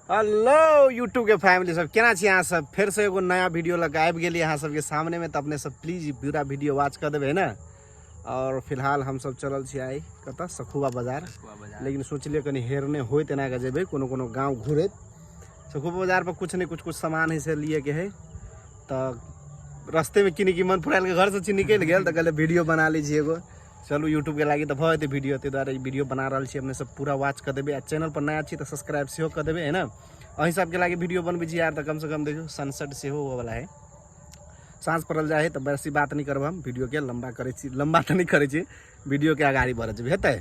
Hello YouTube के family सब, केना छी अहाँ सब? फेर से एगो नया वीडियो लऽ कऽ आबि गेली अहाँ सबके सामने में। तऽ अपने सब प्लीज पूरा वीडियो वॉच कऽ देबै ने। और फिलहाल हम सब चलल छी आइ कतऽ, सखुआ बाजार। लेकिन सोचलियै कनि हेरने होइत एना कऽ जेबै कोनो कोनो गाँव घुरैत। सखुआ बाजार पर कुछ नहीं, कुछ कुछ सामान है से लिए के है, तऽ रस्ते में किनी की मन फुरायल के घर से छी निकलि गेल, तऽ कहलियै वीडियो बना लै छी एगो। चलू यूट्यूब के लागी तऽ भऽ जेतै वीडियो, ताहि दुआरे ई वीडियो बना रहल छी। अपने सब पूरा वॉच कऽ देबै, आ चैनल पर नया छी तऽ सब्सक्राइब सेहो कऽ देबै, है ना। अहीं सबके लागी वीडियो बनबै छी यार। तऽ कमसँ कम देखियौ सनसेट सेहो होवऽवला है, साँझ पड़ल जाइ है, तऽ बेसी बात नहि करब हम, वीडियो के लम्बा करै छी, लम्बा तऽ नहि करै छी, वीडियो के अगाड़ी बढ़ै छी, हेतै।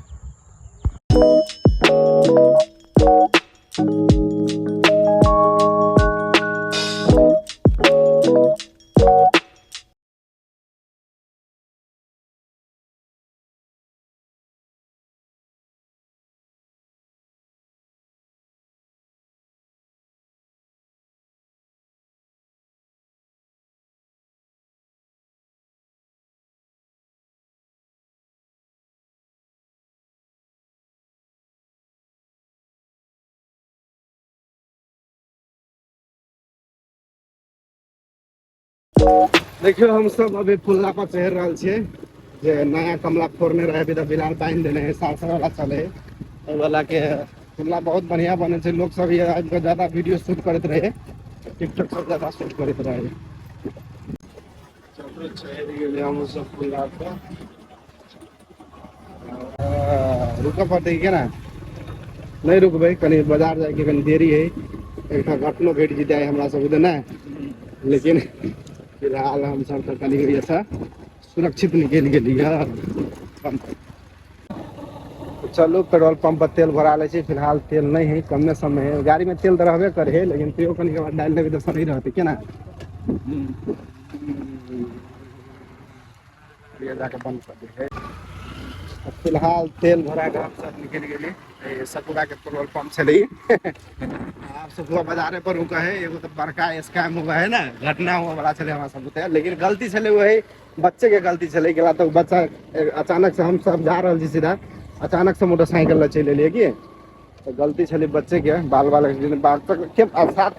देखियौ हम सब अभी पुल्ला पर चढ़ि रहल छियै, जे नया कमला फोड़ने रहे, अभी तऽ फिलहाल बान्हि देने है, सहरसा वाला चले है। ओहि वाला के पुल्ला बहुत बढ़िया बने छै, लोक सब आबि कऽ ज्यादा वीडियो शूट करैत रहे, टिकटॉक सब ज्यादा शूट करैत रहे। चलू चढ़ि गेलियै हम सब पुल्ला पर। रुकऽ पड़तै केना? नहि रुकबै, कनि बाजार जाइके कनि देरी है, एकटा घटनो घटि जेतै हमरा सबके तऽ नहि। लेकिन फिलहाल हमसब तऽ कनि एहिसँ सुरक्षित निकलि गेली। चलू पेट्रोल पंप पर तेल भरा लै छी। फिलहाल तेल नहि है, कमे समय है, गाड़ीमे तेल तऽ रहबे करे है, लेकिन तैयो कनि डालि देबै तऽ सही रहतै केना। जाके बंद कर दिए। फिलहाल तेल भरा के हम सब निकलि गेली। सकुरा के पेट्रोल पंप छलै, आब सकुआ बाजारे पर रुका है। एगो तऽ बड़का स्कैम हुआ है ना, घटना हुआ वाला छलै हमरा सब बुते, लेकिन गलती छलै वही बच्चे के गलती छलै। गेला तऽ बच्चा अचानक से, हम सब जा रहल छी सीधा, अचानक से मोटरसाइकिल लऽ चलि एलियै की, तऽ गलती छलै बच्चे के। बाल बाल बाल साथ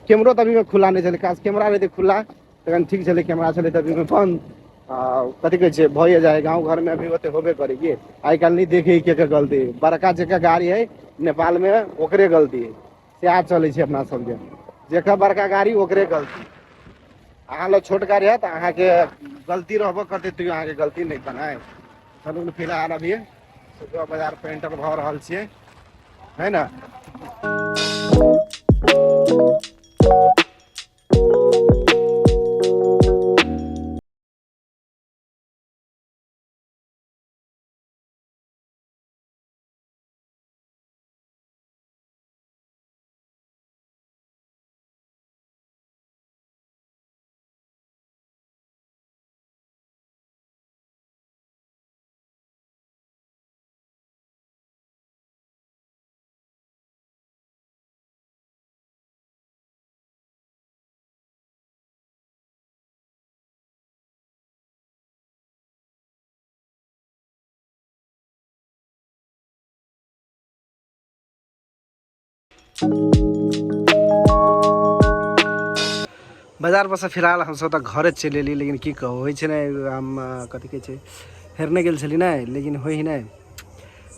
कैमरो तऽ अभी खुला नहि छलै, काश कैमरा रहतै खुला तखन ठीक छलै, कैमरा छलै तऽ अभी बन्द। आ कथी कहै छै, भइए जाइ गाँव घरमे अभी ओते होबे करै की, आइ काल्हि नहि देखै के गलती, बड़का जेकर गाड़ी है नेपालमे ओकरे गलती है, सएह चलै छै अपना सबके, जेकर बड़का गाड़ी ओकरे गलती। अहाँ लग छोट गाड़ी है तऽ अहाँके गलती रहबो करतै तैयो अहाँके गलती नहि बनाय। चलू फिलहाल अभी सुखुआ बाजार पर एंटर भऽ रहल छियै, है ना। बाजार पर से फिलहाल हमसब तऽ घरे चलि एली, लेकिन की कहू होइ छै ने, हम कथी कहै छै, हेरने गेल छली ने, लेकिन होइ है नहि।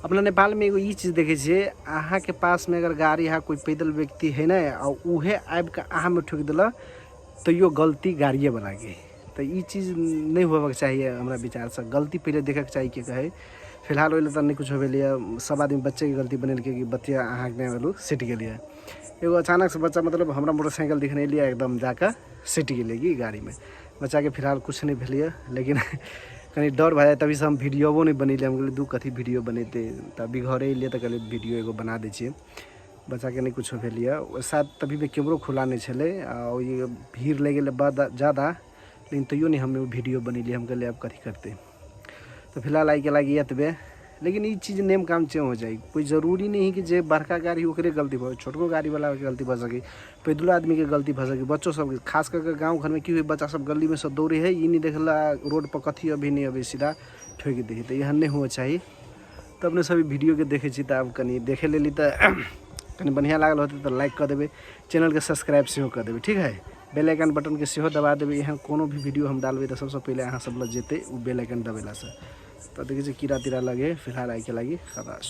अपना नेपालमे एगो ई चीज देखै छियै, अहाँके पासमे अगर गाड़ी है, कोइ पैदल व्यक्ति है ने, आ उहे आबिके अहाँमे ठोकि देलक, तैयो गलती गाड़िएवलाके है। तऽ ई चीज नहि होबऽके चाही हमरा विचारसँ, गलती पहिले देखऽके चाही के कहै। फिलहाल ओहि लए तऽ नहि किछो भेलैए, सब आदमी बच्चेके गलती बनेलकै कि बच्चे अहाँके नहि भेलू सटि गेलैए। एगो अचानकसँ बच्चा मतलब हमरा मोटरसाइकिल देखने एलियै, एकदम जाकऽ सटि गेलै कि गाड़ीमे। बच्चाके फिलहाल किछु नहि भेलैए, लेकिन कनि डर भऽ जाइ, तभीसँ हम वीडियोओ नहि बनेलियै। हम कहलियै दू कथी वीडियो बनेतै, तऽ अभी घरे एलियै तऽ कहलियै वीडियो एगो बना दै छियै। बच्चाके नहि किछो भेल यऽ, ओ शायद तभी भी कैमरो खुला नहि छलै, आ ओ भीड़ लागि गेलै बड जादा, लेकिन तैयो नहि हम वीडियो बनेलियै। हम कहलियै आब कथी करतै। तऽ फिलहाल आइके लागि एतबे। लेकिन ई चीज नेम काम चेंज हो जाइ, कोइ जरूरी नहि है कि जे बड़का गाड़ी ओकरे गलती भऽ, छोटको गाड़ीवलाके गलती भऽ सकै, पैदलो आदमीके गलती भऽ सकै, बच्चो सबके। खास कऽ कऽ गाँव घरमे की होइ, बच्चा सब गलीमे सँ दौड़ै है, ई नहि देखला रोडपर कथी अभी नहि अबै, सीधा ठोकि दै है, तऽ एहन नहि हुअ चाही। तऽ अपने सब वीडियोके देखै छी तऽ आब कनि देखे लेली तऽ कनि बढ़िआँ लागल होतै तऽ लाइक कऽ देबै, चैनलके सब्सक्राइब सेहो कऽ देबै, ठीक है। बेल आइकन बटनके सेहो दबा देबै। एहन कोनो भी वीडियो हम डालबै तऽ सबसँ पहिले अहाँ सब लग जेतै ओ बेल आइकन दबेलासँ। तऽ देखै छियै कीड़ा तीड़ा लगे। फिलहाल आइके लागि खलास।